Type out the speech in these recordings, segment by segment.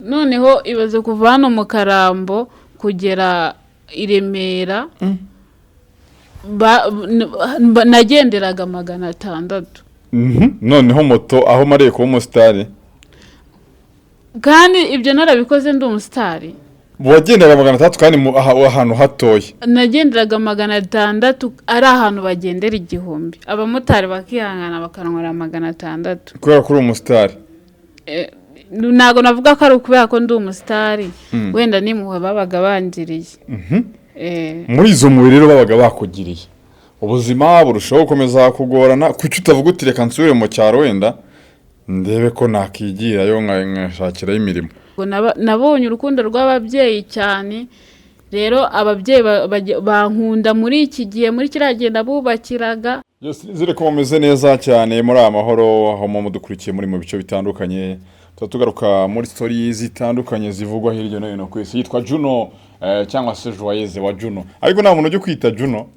Noneho ibaze kuva hano mu Karambo kugera i Remera, nagenderaga 600. Noneho moto aho mariye kuba umusitari. Kandi ibyo narabikoze ndi umusitari. Wagenderaga 600 kandi ahantu hatoya. Nagenderaga 600 ari ahantu bagendera 1000, abamotari bakihangana bakanywera 600. Kubera ko uri umusitari. Ntabwo navuga ko ari ukubera ko ndi umusitari, wenda n'impuhwe babaga bangiriye. Muri izo mubiri rero babaga bakugiriye, ubuzima burushaho gukomeza kugorana. Kuki utavuga uti: "Reka nsubire mu cyaro, wenda ndebe ko nakigirayo, nkashakirayo imirimo"? Ubwo nabonye urukundo rw'ababyeyi cyane. Rero ababyeyi bankunda muri iki gihe, muri kiriya gihe nabubakiraga. Yes, nizere ko mumeze neza cyane, muri aya mahoro, aho muba mudukurikiye muri mu bice bitandukanye. Tuba tugaruka muri story zitandukanye zivugwa hirya no hino ku isi. Yitwa Juno, cyangwa se Joyeuse wa Juno, ariko nta muntu ujya kwita Juno.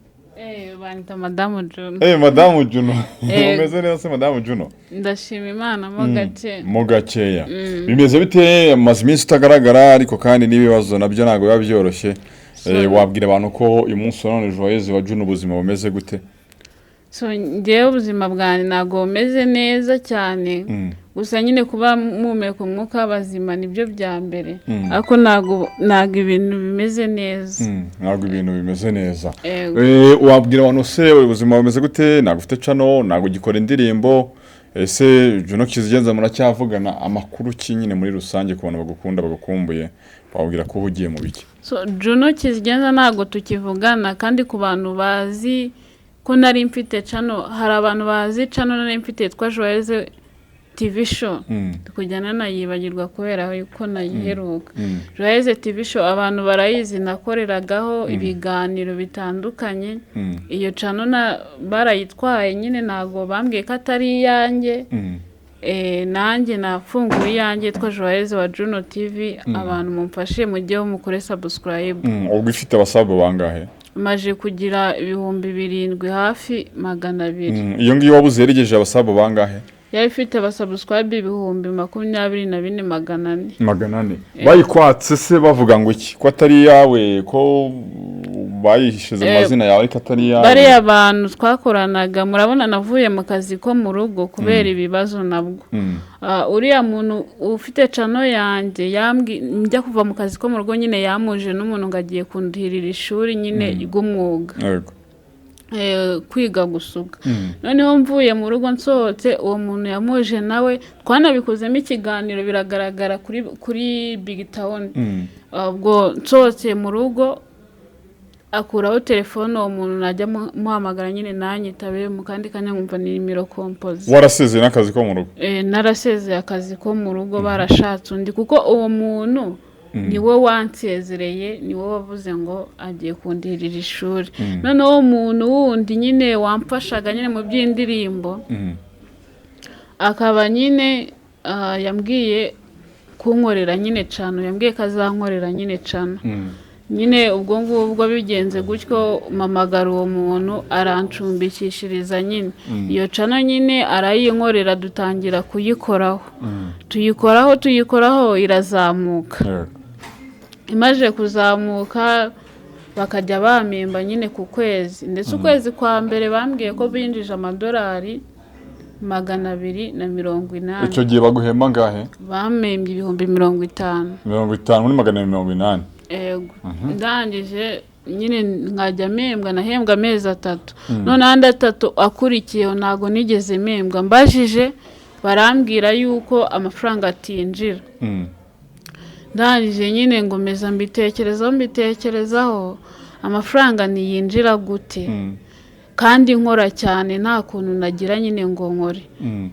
Banyita Madamu Juno. Madamu Juno. Eh. Umeze neza se, Madamu Juno? Ndashima Imana mo gake. Mo gakeya. Bimeze bite? Amaze iminsi utagaragara, ariko kandi n'ibibazo nabyo ntabwo biba byoroshye. Wabwira abantu ko uyu munsi wa none Joyeuse wa Juno ubuzima bumeze gute? So, njyewe ubuzima bwanjye ntabwo bumeze neza cyane, gusa nyine kuba mpumeka umwuka w'abazima nibyo bya mbere, ariko ntabwo ibintu bimeze neza. Ntabwo ibintu bimeze neza. Yego. Wabwira abantu se ubuzima bumeze gute? Ntabwo ufite channel, ntabwo ugikora indirimbo. Ese Juno Kizigenza muracyavugana? Amakuru ki nyine muri rusange ku bantu bagukunda, bagukumbuye, wabwira ko uhugiye mu biki? So, Juno Kizigenza ntabwo tukivugana, kandi ku bantu bazi ko nari mfite channel, hari abantu bazi channel nari mfite yitwa Joyeuse TV Show, kujya nanayibagirwa kubera ko nayiheruka. Joyeuse TV Show abantu barayizi, nakoreragaho ibiganiro bitandukanye. Iyo channel barayitwaye nyine, ntabwo bambwiye ko atari iyanjye. Nanjye nafunguye iyanjye yitwa Joyeuse wa Juno TV. Abantu mumfashe mujyeho mukore subscribe. Ubwo ifite aba sub bangahe? Maje kugira 7,200 hafi. Iyo ngiyo wabuze yeregeje aba sub bangahe? Yari ifite aba subscribe 24,400. 400. Bayikwatse se bavuga ngo iki? Ko atari iyawe, ko bayishyize mu mazina yawe ariko atari iyawe? Bariya bantu twakoranaga, murabona navuye mu kazi ko mu rugo kubera ibibazo nabwo. Uriya muntu ufite channel yanjye njya kuva mu kazi ko mu rugo nyine yamuje n'umuntu ngo agiye kundihirira ishuri nyine ry'umwuga. Kwiga gusuka. Noneho mvuye mu rugo nsohotse, uwo muntu yamuje nawe, twanabikozemo ikiganiro, biragaragara kuri Big Town. Ubwo nsohotse mu rugo akuraho telefone, uwo muntu najya muhamagara nyine nanyitabe, mu kandi kanya nkumva ni numéro composé. Warasezeye n'akazi ko mu rugo? Narasezeye akazi ko mu rugo, barashatse undi, kuko uwo muntu niwe wansezereye, niwe wavuze ngo agiye kundihirira ishuri. Noneho uwo muntu wundi nyine wamfashaga nyine mu by'indirimbo, akaba nyine yambwiye kunkorera nyine channel, yambwiye ko azankorera nyine channel. Nyine ubwo ngubwo bigenze gutyo, mpamagara uwo muntu arancumbikishiriza nyine iyo channel, nyine arayinkorera, dutangira kuyikoraho, tuyikoraho, tuyikoraho, irazamuka. Imaze kuzamuka bakajya bampemba nyine ku kwezi, ndetse ukwezi kwa mbere bambwiye ko binjije amadolari 280. Icyo gihe baguhemba angahe? Bampembye 50,000. 50 muri 280? Ego. Ndangije nyine nkajya mpembwa, nahembwa amezi 3, noneho andi 3 akurikiyeho ntabwo nigeze mpembwa. Mbajije barambwira yuko amafaranga atinjira. Ndangije nyine ngomeza mbitekerezaho, mbitekerezaho, amafaranga ntiyinjira gute kandi nkora cyane? Nta kuntu nagira nyine ngo nkore.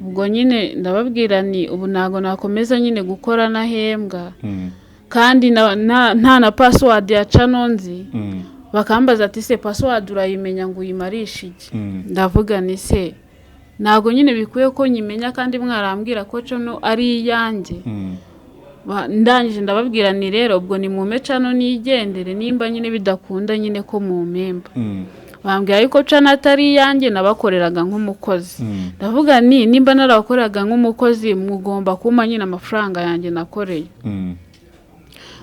Ubwo nyine ndababwira ni ubu ntabwo nakomeza nyine gukora nahembwa, kandi nta na password ya channel nzi. Bakambaza ati: "Se password urayimenya ngo uyimarishe iki?" Ndavuga ni se ntabwo nyine bikwiye ko nyimenya kandi mwarambwira ko channel ari iyanjye. Ndangije ndababwira ni rero ubwo ni mumpe channel nigendere, nimba nyine bidakunda nyine ko mumpemba. Bambwira yuko channel atari iyanjye, nabakoreraga nk'umukozi. Ndavuga ni nimba narabakoreraga nk'umukozi, mugomba kumpa nyine amafaranga yanjye nakoreye.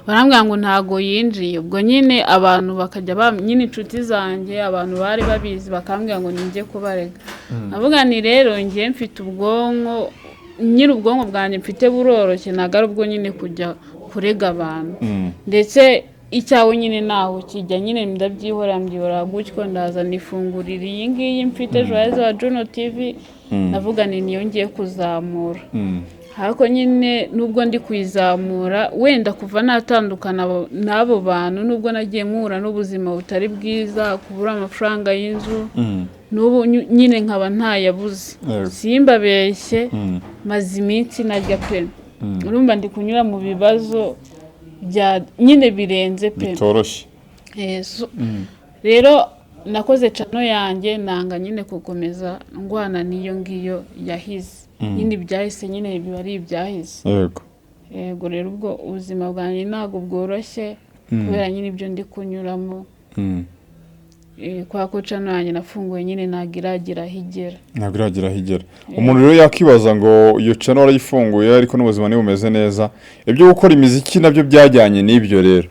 Barambwira ngo ntago yinjiye. Ubwo nyine abantu bakajya nyine inshuti zanjye, abantu bari babizi, bakambwira ngo ninjye kubarega. Avuga ni rero njye mfite ubwonko nyine, ubwonko bwanjye mfite buroroshye, ntabwo ari ubwo nyine kujya kurega abantu. Ndetse icyawe nyine ntaho kijya nyine, ndabyihorera, mbyihorera gutyo, ndaza nifungurira iyi ngiyi mfite, Joyeuse wa Juno TV. Ndavuga ni niyo ngiye kuzamura. Ariko nyine nubwo ndi kuyizamura, wenda kuva natandukana n'abo bantu, nubwo nagiye mpura n'ubuzima butari bwiza, kubura amafaranga y'inzu, n'ubu nyine nkaba ntayabuze. Simbabeshye, maze iminsi narya pe. Urumva ndi kunyura mu bibazo bya nyine birenze pe. Bitoroshye. Rero nakoze channel yanjye, nanga nyine gukomeza ndwana n'iyo ngiyo yahize. Nyine ibyahise nyine biba ari ibyahise. Yego, rero ubwo ubuzima bwanjye ntabwo bworoshye kubera nyine ibyo ndi kunyuramo. Kwa ko channel yanjye nafunguye nyine ntabwo iragira aho igera. Ntabwo iragira aho igera. Umuntu rero yakibaza ngo iyo channel warayifunguye ariko n'ubuzima ntibumeze neza, ibyo gukora imiziki nabyo byajyanye n'ibyo rero?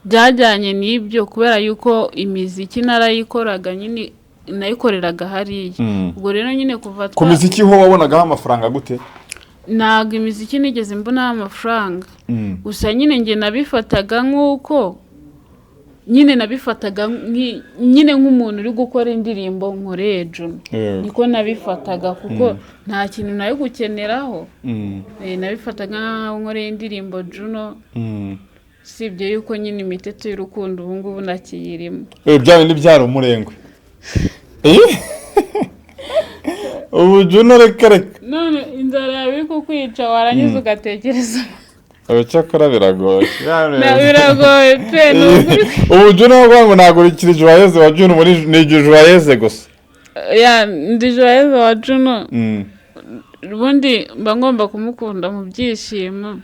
Byajyanye n'ibyo, kubera yuko imiziki narayikoraga nyine, nayikoreraga hariya. Ubwo rero nyine kuva Ku miziki ho wabonagaho amafaranga gute? Ntabwo imiziki nigeze mbonaho amafaranga. Gusa nyine njye nabifataga nk'uko nyine nabifataga nyine nk'umuntu uri gukora indirimbo nkoreye Juno. Niko nabifataga, kuko nta kintu nayo gukeneraho. Nabifataga nk'aho nkoreye indirimbo Juno, usibye yuko nyine imiteto y'urukundo ubu ngubu nakiyirimo. Bya bindi byari umurengwe. Ubu Juno reka reka. None inzara yawe iri kukwica, warangiza ugatekereza. Cyakora biragoye. Biragoye pe, ni ukuri. Ubu Juno bavuga ngo ntabwo urikiri Joyeuse wa Juno, muri ni Joyeuse gusa. Ya, ndi Joyeuse wa Juno. Ubundi mba ngomba kumukunda mu byishimo,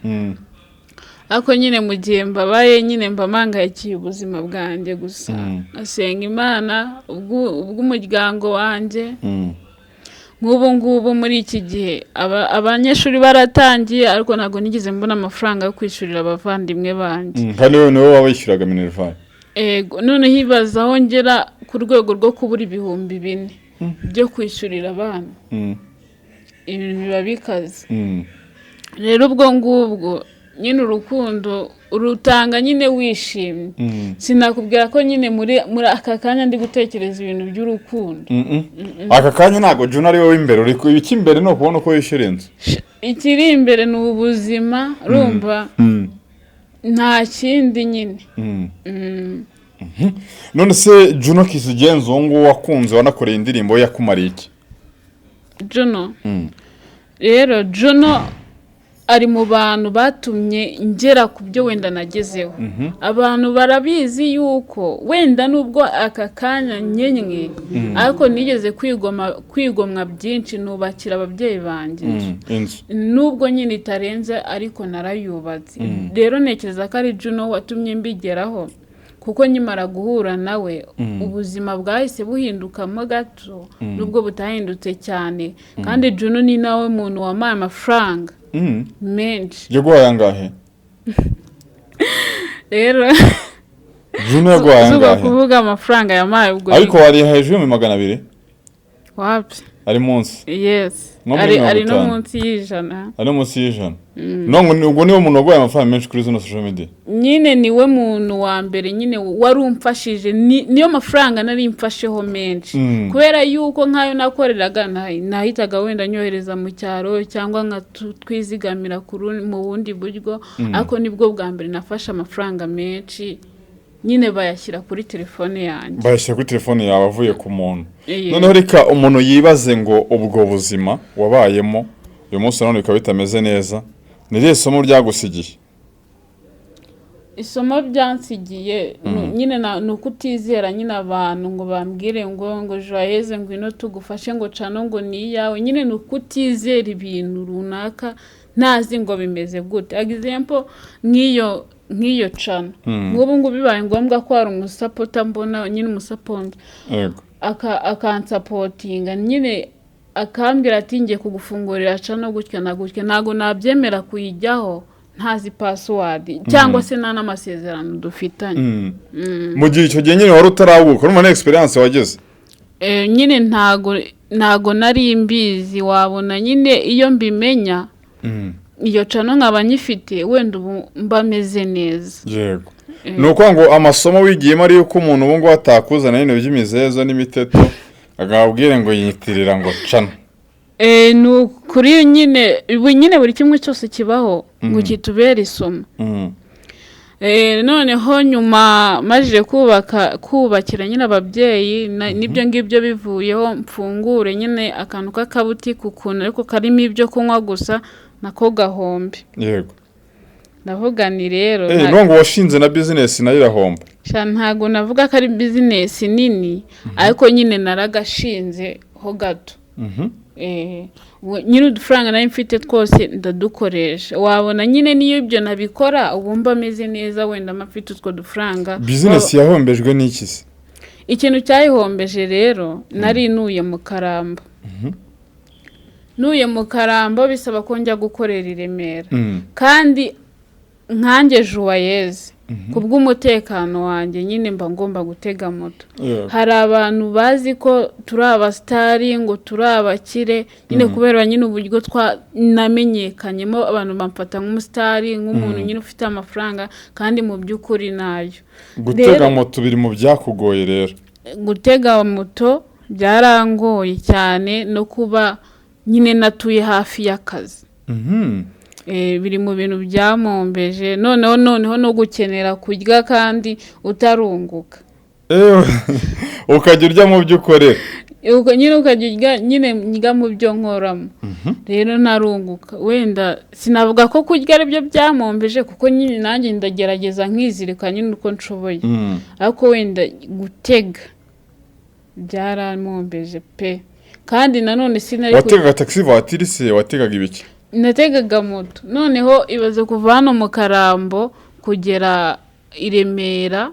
ariko nyine mu gihe mbabaye nyine mba mpangay'ikiye ubuzima bwanjye gusa. Asenga Imana ubw'umuryango wanjye. Nk'ubu ngubu muri iki gihe abanyeshuri baratangiye, ariko ntabwo nigeze mbona amafaranga yo kwishyurira abavandimwe banjye. Kandi wowe niwe waba wishyuraga minerval? Ego, noneho ibaza aho ngera ku rwego rwo kubura 4000 byo kwishyurira abana. Ibintu biba bikaze. Rero ubwo ngubwo nyine urukundo urutanga nyine wishimye. Sinakubwira ko nyine muri aka kanya ndi gutekereza ibintu by'urukundo. Aka kanya ntabwo Juno ari wowe imbere uri icy'imbere ni ukubona uko wishyura inzu. Ikiri imbere ni ubuzima, urumva, nta kindi nyine. None se Juno Kizigenza uwo nguwo wakunze, wanakoreye indirimbo ye, yakumariye iki? Juno rero, Juno ari mu bantu batumye ngera ku byo wenda nagezeho. Abantu barabizi yuko wenda nubwo aka kanya nkenywe, ariko nigeze kwigomwa byinshi, nubakira ababyeyi banjye inzu. Inzu. Nubwo nyine itarenze, ariko narayubatse. Rero ntekereza ko ari Juno watumye mbigeraho, kuko nkimara guhura nawe ubuzima bwahise buhindukamo gato, nubwo butahindutse cyane. Kandi Juno ni nawe muntu wampaye amafaranga menshi. Yaguhaye angahe? Rero Juno yaguhaye zuba angahe? Kuvuga amafaranga yampaye ubwo Ariko wari hejuru y'200,000? Wapi. Ari munsi? Yes. Nko muri Ari mirongo ari no itanu. munsi y'100. Ari munsi y'100. No ubwo niwe muntu waguhaye amafaranga menshi kuri zino social media? Nyine niwe muntu wa mbere nyine wari umfashije, niyo mafaranga nari mfasheho menshi, kubera yuko nk'ayo nakoreraga nahitaga wenda nyohereza mu cyaro cyangwa nka twizigamira mu bundi buryo. Ariko nibwo bwa mbere nafashe amafaranga menshi nyine bayashyira kuri telefone yanjye. Bayashyira kuri telefone yawe avuye ku muntu. Noneho reka umuntu yibaze ngo ubwo buzima wabayemo uyu munsi none bikaba bitameze neza, ni irihe somo ryagusigiye? Isomo byansigiye nyine ni ukutizera nyine abantu ngo bambwire ngo Joyeuse ngwino tugufashe, ngo channel ngo ni iyawe. Nyine ni ukutizera ibintu runaka ntazi ngo bimeze gute. Example, nk'iyo channel, nk'ubu ngubu bibaye ngombwa ko hari umusupporter mbona nyine, umusupporter akansupportinga nyine, akambwira ati ngiye kugufungurira channel gutya na gutya, ntabwo nabyemera kuyijyaho. ntazi password cyangwa se nta n'amasezerano dufitanye. Mu gihe icyo gihe nyine wari utarabuka, urumva na experience wagize. Nyine ntago nari mbizi. Wabona nyine iyo mbimenya, iyo channel nkaba nyifite, wenda ubu mba meze neza. Yego, ni ukuvuga ngo amasomo wigiyemo ari yuko umuntu ubu ngubu atakuzana ibintu by'imizezo n'imiteto, akababwire ngo yiyitirira ngo channel. Ni ukuri nyine, ubu nyine buri kimwe cyose kibaho ngo kitubere isomo. Noneho nyuma majije kubaka, kubakira nyine ababyeyi, n'ibyo ngibyo bivuyeho, mfungure nyine akantu k'akabutike ukuntu, ariko karimo ibyo kunywa gusa, nako gahombe. Ndavuga ni rero None ngo washinze na business nayo irahomba? Sha, ntago navuga ko ari business nini, ariko nyine naragashinze ho gato. Ubu nyine udufaranga nari mfite twose ndadukoresha. Wabona nyine niyo ibyo nabikora, ubu mba meze neza, wenda mba mfite utwo dufaranga. Business yahombejwe n'iki se? Ikintu cyayihombeje rero, nari ntuye mu Karambo. Ntuye mu Karambo bisaba ko njya gukorera i Remera, kandi nkanjye Juwayeze, ku bw'umutekano wanjye nyine mba ngomba gutega moto. Hari abantu bazi ko turi abasitari, ngo turi abakire nyine, kubera nyine uburyo twa namenyekanyemo, abantu bamfata nk'umusitari, nk'umuntu nyine ufite amafaranga, kandi mu by'ukuri nayo. Gutega moto biri mu byakugoye rero? Gutega moto byarangoye cyane, no kuba nyine natuye hafi y'akazi. Biri mu bintu byamombeje. Noneho no gukenera kurya kandi utarunguka. Ewe, ukajya urya mu byo ukorera. Ubwo nyine ukajya urya nyine, ndya mu byo nkoramo rero ntarunguka. Wenda sinavuga ko kurya aribyo byamombeje, kuko nyine nanjye ndagerageza nkizirika nyine uko nshoboye, ariko wenda gutega byaramombeje pe. Kandi nanone sinari Wategaga taxi voiture se? Wategaga ibiki? Nategaga moto. Noneho ibaze kuva hano mu Karambo kugera i Remera,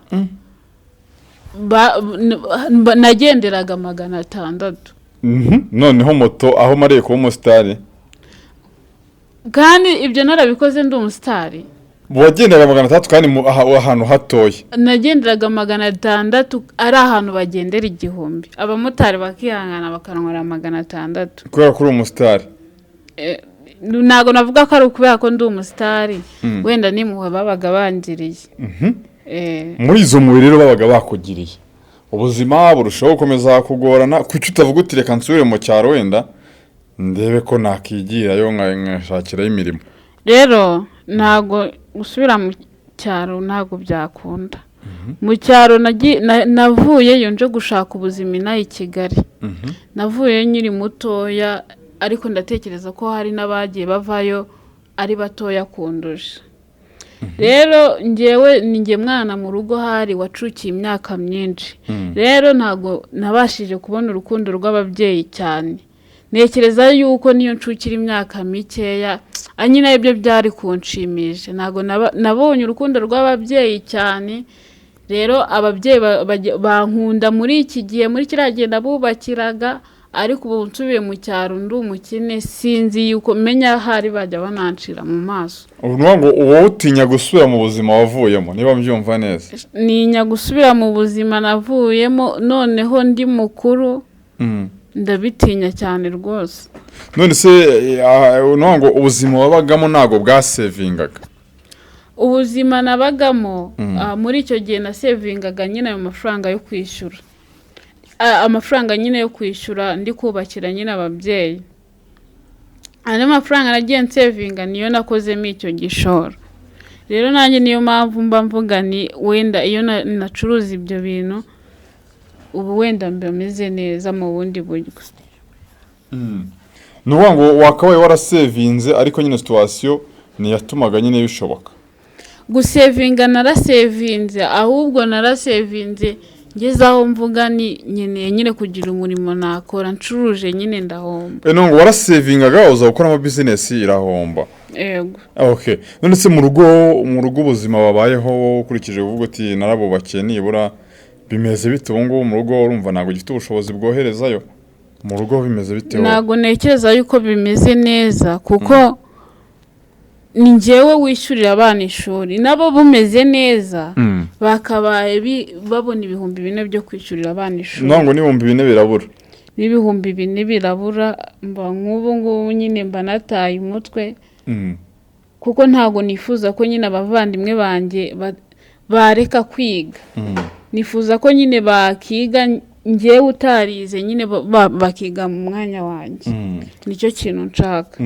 nagenderaga 600. Noneho moto aho mariye kuba umusitari. Kandi ibyo narabikoze ndi umusitari. Wagendaga 600 kandi ahantu hatoya? Nagenderaga 600 ari ahantu bagendera 1000, abamotari bakihangana bakantwara 600. Kubera ko uri umusitari? Ntabwo navuga ko ari ukubera ko ndi umusitari, wenda n'impuhwe babaga bangiriye. Muri izo mpuhwe rero babaga bakugiriye, ubuzima burushaho gukomeza kugorana. Kuki utavuga uti: "Reka nsubire mu cyaro, wenda ndebe ko nakigirayo, nkashakirayo imirimo"? Rero ntabwo gusubira mu cyaro, ntabwo byakunda. Mu cyaro navuyeyo nje gushaka ubuzima inaha i Kigali. Navuyeyo nkiri mutoya, ariko ndatekereza ko hari n'abagiye bavayo ari batoya kundusha. Rero ngewe ni njye mwana mu rugo hari wacukiye imyaka myinshi. Rero ntabwo nabashije kubona urukundo rw'ababyeyi cyane. Ntekereza yuko niyo ncukira imyaka mikeya, nyine aribyo byari kunshimisha. Ntabwo nabonye urukundo rw'ababyeyi cyane. Rero ababyeyi bankunda muri iki gihe, muri kiriya gihe nabubakiraga, ariko ubu nsubiye mu cyaro ndi umukene, sinzi yuko menya ahari bajya banancira mu maso. Ubu ni ukuvuga ngo wowe utinya gusubira mu buzima wavuyemo, niba mbyumva neza? Ntinya gusubira mu buzima navuyemo, noneho ndi mukuru. Ndabitinya cyane rwose. None se ni ukuvuga ngo ubuzima wabagamo ntabwo bwasevingaga? Ubuzima nabagamo, muri icyo gihe nasevingaga nyine ayo mafaranga yo kwishyura, amafaranga nyine yo kwishyura ndi kubakira nyine ababyeyi. Andi mafaranga nagiye nsevinga niyo nakozemo icyo gishoro. Rero nanjye niyo mpamvu mba mvuga ni wenda iyo nacuruza ibyo bintu, ubu wenda mba meze neza mu bundi buryo. Ni ukuvuga ngo wakabaye warasevinze, ariko nyine situation ntiyatumaga nyine bishoboka. Gusevinga narasevinze, ahubwo narasevinze ngeze aho mvuga ni nkeneye nyine kugira umurimo nakora. Ncuruje nyine ndahomba. None ngo warasevingaga, uza gukoramo business irahomba? Yego. Okay, none se mu rugo ubuzima babayeho, ukurikije uvuga uti narabubakiye nibura, bimeze bite ubu ngubu mu rugo? Urumva ntabwo ugifite ubushobozi bwoherezayo. Mu rugo bimeze bite wowe? Ntabwo ntekereza yuko bimeze neza, kuko Ni njyewe wishyurira abana ishuri, nabo bumeze neza bakabaye babona 4000 byo kwishyurira abana ishuri. Ntabwo n'4000 birabura. N'4000 birabura. Mba nk'ubu ngubu nyine mba nataye umutwe, kuko ntabwo nifuza ko nyine abavandimwe banjye bareka kwiga. Nifuza ko nyine bakiga, njyewe utarize nyine bakiga mu mwanya wanjye. Nicyo kintu nshaka.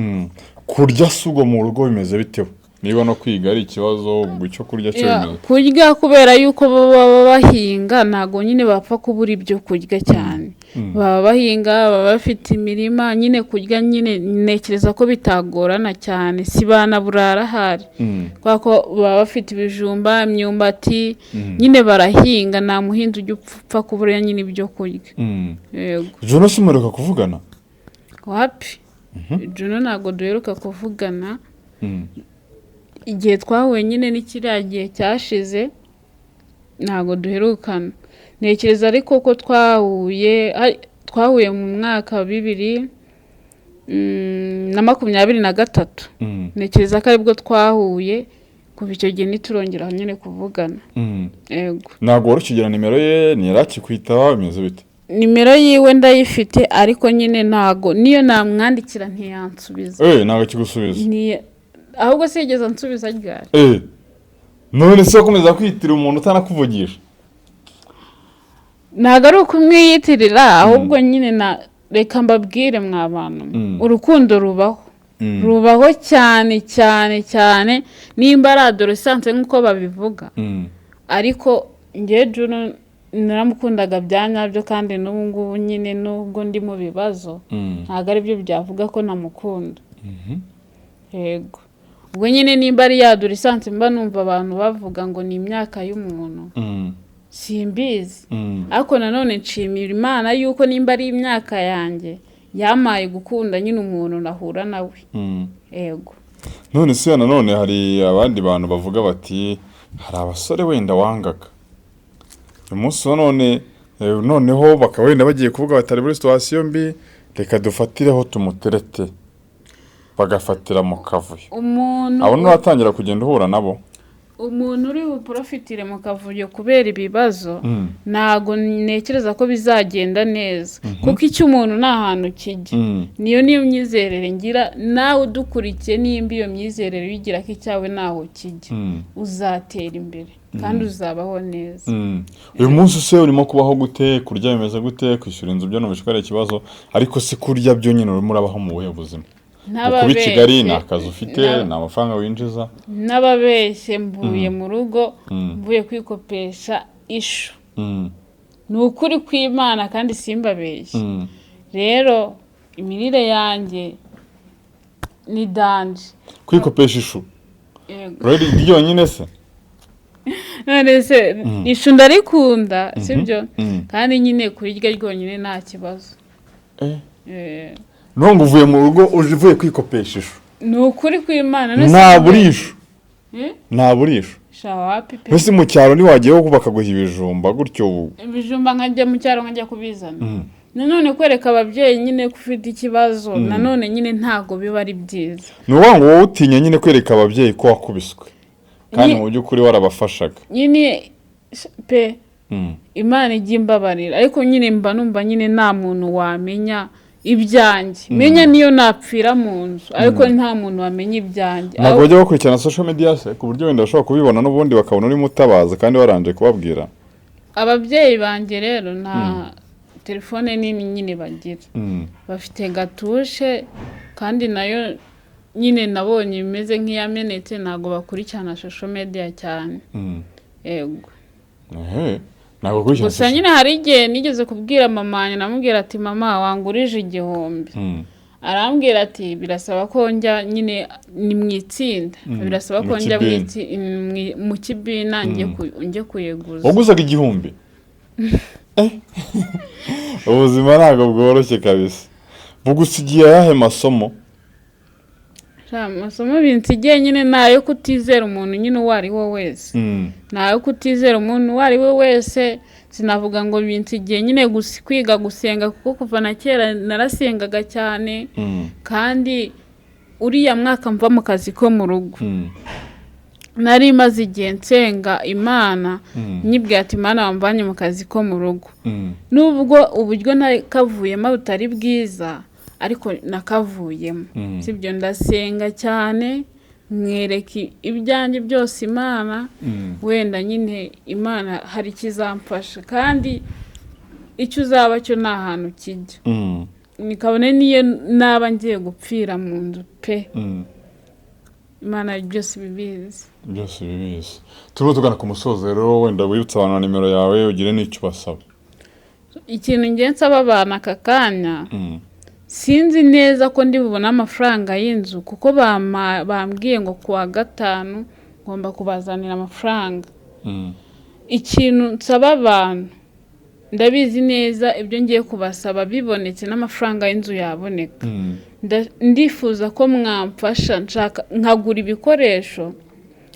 Kurya si ubwo mu rugo bimeze bitewe niba no kwiga ari ikibazo, ubwo icyo kurya cyo bimeze? Kurya, kubera yuko bo baba bahinga, ntabwo nyine bapfa kubura ibyo kurya cyane. Baba bahinga, baba bafite imirima nyine. Kurya nyine ntekereza ko bitagorana cyane, si banaburara ahari, kubera ko baba bafite ibijumba, imyumbati nyine barahinga. Nta muhinzi ujya upfa kubura nyine ibyo kurya. Yego. Juno se muheruka kuvugana? Wapi, Juno ntabwo duheruka kuvugana. Igihe twahuye nyine ni kiriya gihe cyashize, ntabwo duherukana. Ntekereza ariko ko twahuye mu mwaka wa 2023. Ntekereza ko aribwo twahuye. Kuva icyo gihe ntiturongera nyine kuvugana. Yego. Ntabwo wari ukigira nimero ye? Ntiyarakikwitaba? Bimeze bite? Nimero yiwe ndayifite, ariko nyine ntago niyo namwandikira ntiyansubiza. Ntabwo akigusubiza? Ahubwo se yigeze ansubiza ryari? None se wakomeza kwitira umuntu utanakuvugisha? Ntabwo ari ukumwiyitirira, ahubwo nyine na reka mbabwire mwa bantu, urukundo rubaho, rubaho cyane cyane cyane, nimba ari adolescence nk'uko babivuga. Ariko njyewe Juno naramukundaga bya nyabyo, kandi n'ubu ngubu nyine nubwo ndi mu bibazo, ntabwo aribyo byavuga ko namukunda. Yego, ubwo nyine nimba ari ya adolescence mba numva abantu bavuga ngo ni imyaka y'umuntu, simbizi. Ariko nanone nshimira Imana yuko nimba ari imyaka yanjye yamaye gukunda nyine umuntu nahura nawe. Yego. None se nanone hari abandi bantu bavuga bati hari abasore wenda wangaga, uyu munsi wa none noneho bakaba wenda bagiye kuvuga batari muri situation mbi, reka dufatireho tumuterete, bagafatira mu kavuyo? Umuntu Abo nuratangira kugenda uhura nabo? Umuntu uri buprofitire mu kavuyo kubera ibibazo, ntago ntekereza ko bizagenda neza, kuko icyo umuntu nta hantu kijya. Niyo myizerere ngira. Nawe udukurikiye, nimba iyo myizerere uyigira ko icyawe ntaho kijya, uzatera imbere kandi uzabaho neza. Uyu munsi se urimo kubaho gute? Kurya bimeze gute? Kwishyura inzu byo numvise ko ari ikibazo, ariko se kurya byo nyine urimo urabaho mu buhe buzima? Kuba i Kigali ni akazi ufite? Ni amafaranga winjiza? N'ababeshye, mvuye mu rugo, mvuye kwikopesha ishu. Ni ukuri kw'Imana kandi simbabeshye. Rero imirire yanjye ni danger. Kwikopesha ishu? Yego. Rero ryonyine se? None se ishu ndarikunda, sibyo? Mm. Kandi nyine kurirya ryonyine nta kibazo. None uvuye mu rugo uje uvuye kwikopesha ishu? Ni ukuri kw'Imana. None se Nta burishu? Eh? Nta burishu? Sha, wapi pe. Mbese mu cyaro ntiwagiyeho bakaguha ibijumba gutyo ubu? Ibijumba nkajya mu cyaro nkajya kubizana? Nanone kwereka ababyeyi nyine ko ufite ikibazo, nanone nyine ntabwo biba ari byiza. Ni ukuvuga ngo wowe utinya nyine kwereka ababyeyi ko wakubiswe kandi mu by'ukuri warabafashaga. Nyine pe, Imana ijya imbabarira, ariko nyine mba numva nyine nta muntu wamenya ibyanjye. Menya niyo napfira mu nzu, ariko nta muntu wamenya ibyanjye. Ntabwo bajya bakurikirana social media se, ku buryo wenda bashobora kubibona n'ubundi bakabona urimo utabaza kandi waranje kubabwira? Ababyeyi banjye rero nta telefone nini nyine bagira. Bafite gatushe, kandi nayo nyine nabonye imeze nk'iyamenetse. Ntabwo bakurikirana social media cyane. Yego. Ehe, ntabwo bakurikirana Gusa social- nyine hari igihe nigeze kubwira mama wanjye, namubwira ati: "Mama, wangurije 1000?" Arambwira ati: "Birasaba ko njya nyine ni mu itsinda, birasaba ko Mu njya mu kibina. mu kibina njye kuyeguza." Waguzaga 1000? Ubuzima ntabwo bworoshye kabisa. Bugusigiye ayahe masomo? Sha, amasomo binsigiye nyine ni ayo kutizera umuntu nyine uwo ari we wese. Ni ayo kutizera umuntu uwo ari we wese. Sinavuga ngo binsigiye nyine gusa kwiga gusenga, kuko kuva na kera narasengaga cyane. Kandi Uriya mwaka mva mu kazi ko mu rugo, nari maze igihe nsenga Imana, nyibwira ati: "Imana wamvanye mu kazi ko mu rugo, nubwo uburyo nakavuyemo butari bwiza, ariko nakavuyemo." Sibyo, ndasenga cyane, mwereka ibyanjye byose Imana. Wenda nyine Imana hari ikizamfasha, kandi icyo uzaba cyo nta hantu kijya. Ni kabone niyo naba ngiye gupfira mu nzu pe. Imana byose ibibizi. Byose bibizi. Turimo tugana ku musozo rero, wenda wibutsa abantu na nimero yawe, ugire n'icyo ubasaba. Ikintu ngiye nsaba abantu aka kanya, sinzi neza ko ndi bubone amafaranga y'inzu, kuko bambwiye ngo ku wa gatanu ngomba kubazanira amafaranga. Ikintu nsaba abantu, ndabizi neza ibyo ngiye kubasaba bibonetse n'amafaranga y'inzu yaboneka. Ndifuza ko mwamfasha, nshaka nkagura ibikoresho.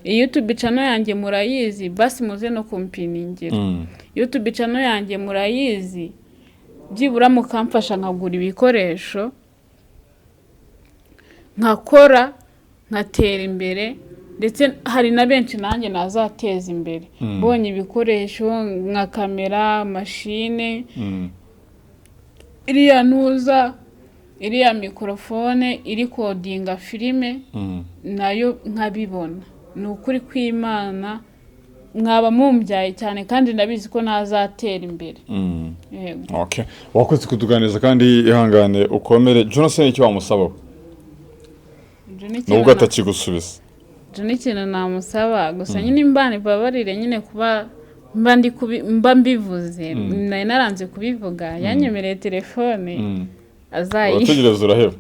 Iyi YouTube channel yanjye murayizi, basi muze no kumpiningira. YouTube channel yanjye murayizi, byibura mukamfasha nkagura ibikoresho, nkakora, nkatera imbere. Ndetse hari na benshi nanjye nazateza imbere mbonye ibikoresho nka kamera, mashine, iriya ntuza, iriya mikorofone iri kodinga filime, nayo nkabibona. Ni ukuri kw'Imana mwaba mumbyaye cyane, kandi ndabizi ko nazatera imbere. Yego. Okay. Wakoze kutuganiriza, kandi ihangane ukomere. Jonathan, icyo wamusaba? Ibyo ni ikintu Nubwo atakigusubiza. Ibyo ni ikintu namusaba gusa nyine, Imana ibabarire nyine kuba mba ndi mba mbivuze. Nari naranze kubivuga. Yanyemereye telefone azayi Urategereza uraheba.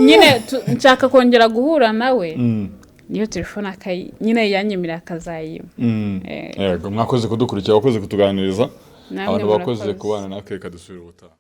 Nyine nshaka kongera guhura nawe, niyo telefone nyine yanyemereye akazayiba. Yego, mwakoze kudukurikira, wakoze kutuganiriza. Namwe Abantu bakoze murakoze. kubana natwe, reka dusubire ubutaha.